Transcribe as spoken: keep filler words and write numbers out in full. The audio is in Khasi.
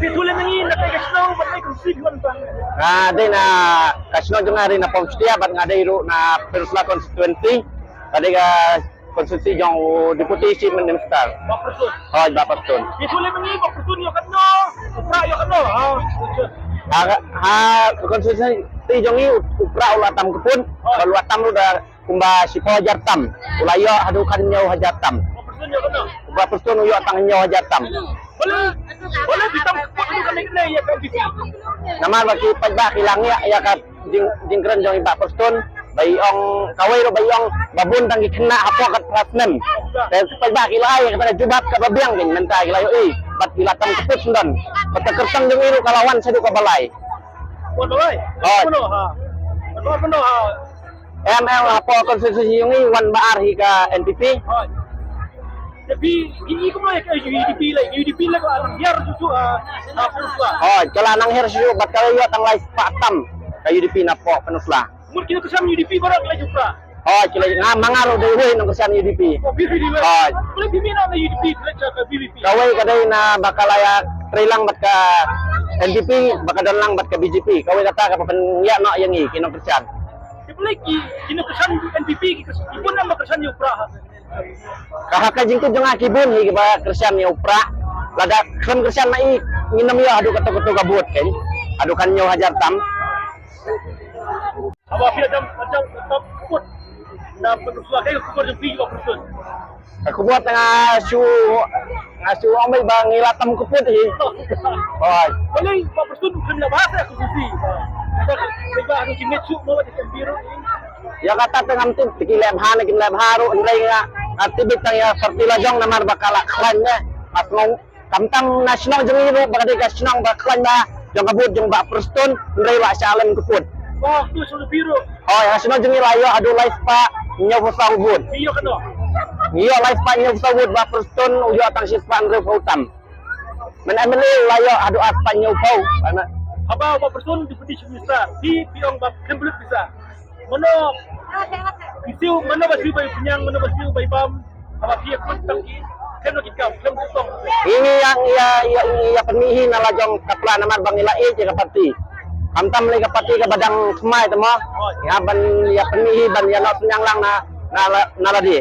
Phi tulin ngi na ka shnong bad na ka constituency. Nga dei na ka shnong jong nga dei na Paumstia bad nga dei ruh na Pynursla constituency. Ka dei ka constituency jong u Deputy Chief Minister. Bah Prestone. Hooid, Bah Prestone. Phi tulin ngi Bah Prestone ïoh katno? U Prah ïoh katno? Ha. Ha, ha constituency jong ngi u, u Prah u la tam kput. Hooid. Bad u la tam ruh da kumba shiphew hajar tam. U la ïoh haduh khathynñiew hajar tam. Bah Prestone ïoh katno? Bah Prestone u ïoh tang hynñiew hajar tam. Balei, balei phi tam kput haduh kane kane ïa ka N P P? Namar ba ki paidbah ki la ngiah ïa ka jing, jingkren jong i Bah Prestone, ba i ong kawei ruh ba i ong ba bun tang ki khynnah hapoh ka phra snem. Te paidbah ki la ai kata ka jubab kaba biang, ki mynta ki la ïohi bad ki la tam kput syndon. Bad ka kyrteng jong i ruh ka la wan shaduh kaba lai. Wan ba lai? Hooid. Mano ha? Mano, mano ha? Em, em, hapoh constituency jong ngi wan ba ar hi ka N P P. Hooid. Te phi, i, i kumno ïa ka U D P lei, U D P lei ka la nang hiar shuh shuh, ah, ah, Pynursla. Hooid, ka la nang hiar shuh shuh bad ka la ïoh tang lai spah tam ka U D P napoh Pynursla. Mut ki nongkyrshan U D P baroh ki la ju Prah? Hooid, ki la, nga ma nga ruh dei uwei nongkyrshan U D P. Oh, phi, phi dei uwei. Hooid. Balei phi mih noh na U D P, phi leit sha ka V P P? Kawei ka dei na ba ka la ïatrei lang bad ka N P P, ba ka don lang bad ka B J P. Kawei kata kaba pynïaid noh ïa ngi ki nongkyrshan. Te balei ki, ki nongkyrshan N P P ki kyrs-, ki bun em ba kyrshan ïa u Prah ha? Ka ha ka jingtip jong nga ki bun hi kiba kyrshan ïa u Prah. Lada khlem kyrshan ma i ngin ym ïoh haduh kato kato ka vote kan. Haduh khathynñiew hajar tam. Haba phi ïa tam, tam, tam vote. Na Pynursla, kaei ka khubor jong phi Bah Prestone? Ka khubor tang nga shu, nga shu ong ba ngi la tam kput hi. Hooid. Balei Bah Prestone u khlem leh bha sa ka constituency? Ka, ka, ka, ka, ka, ka, ka, ka, ka, Ïa kata te ngam tip, te ki leh bha ne kim leh bha ruh, hynrei nga, nga tip beit tang ïa party la jong namar ba ka la khlaiñ ne. Nga sngew, khamtam na shnong jong ngi ruh ba ka dei ka shnong ba khlaiñ ba jong ka vote jong Bah Prestone, hynrei la shah lem kput. Bah, tu shu biru. Oh, ïa shnong jong ngi la ïoh haduh lai spah hynñiewphew saw vote. Ngi ïoh katno? Ngi ïoh lai spah hynñiewphew saw vote, Bah Prestone u ïoh tang shi spah hynriewphew tam. Myn M L A la ïoh haduh ar spah hynñiewphew. Haba Bah Prestone Deputy Chief Minister, phi, phi ong ba khlem pynlut pisa. Mano, phi siew, mano ba siew ba pynïang, mano ba siew ba bam, haba phi ïa kut tang ki, khlem ki kam, khlem ki tong. Ngi ïa, ïa, ïa, ïa pynmih hi na la jong ka plan namar ba ngi la ïeit ïa ka party. Khamtam lei ka party kaba dang thymmai te mo. Ngi hap ban ïa pynmih hi ban ïa noh synñiang lang na, na la, na lade.